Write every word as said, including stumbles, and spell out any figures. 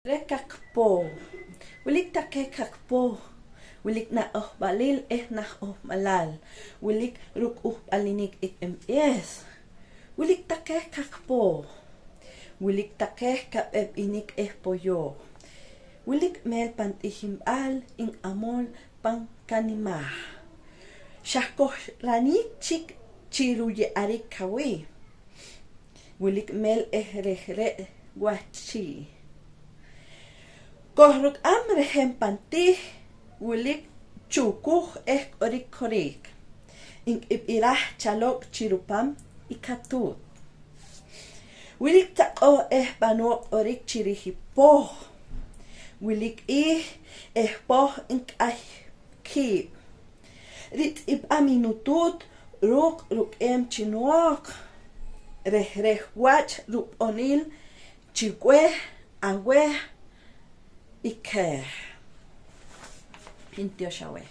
Reh kaq poh. Wilik taqeh kaq poh wilik na'ohb'alil eh naj ohb'alal. Wilik ruk'uhb'alinik i M B S. Wilik taqeh kaq poh. Wilik taqeh kab'eb'inik eh poyoh. Wilik meel pan tijinb'al inq'amol pan kanimaj. Xa kohraniik chik chi ruye'arik qawii'. Wilik meel eh reh re' wach chii'. Kohruk'am rehem pan tih wilik chukuj eh q'orik korik. Ink'ib'iraj chaloq' chi rupam i katuut. Wilik taq'oh eh b'anoq q'orik chi riij i poh. Wilik iih eh poh ink'ay kiib'. Ritz'ib'am i nutuut ruuk' ruk'eem chi nooq reh reh wach rub'onil chi weh aweh i keh. Ntiox aweh.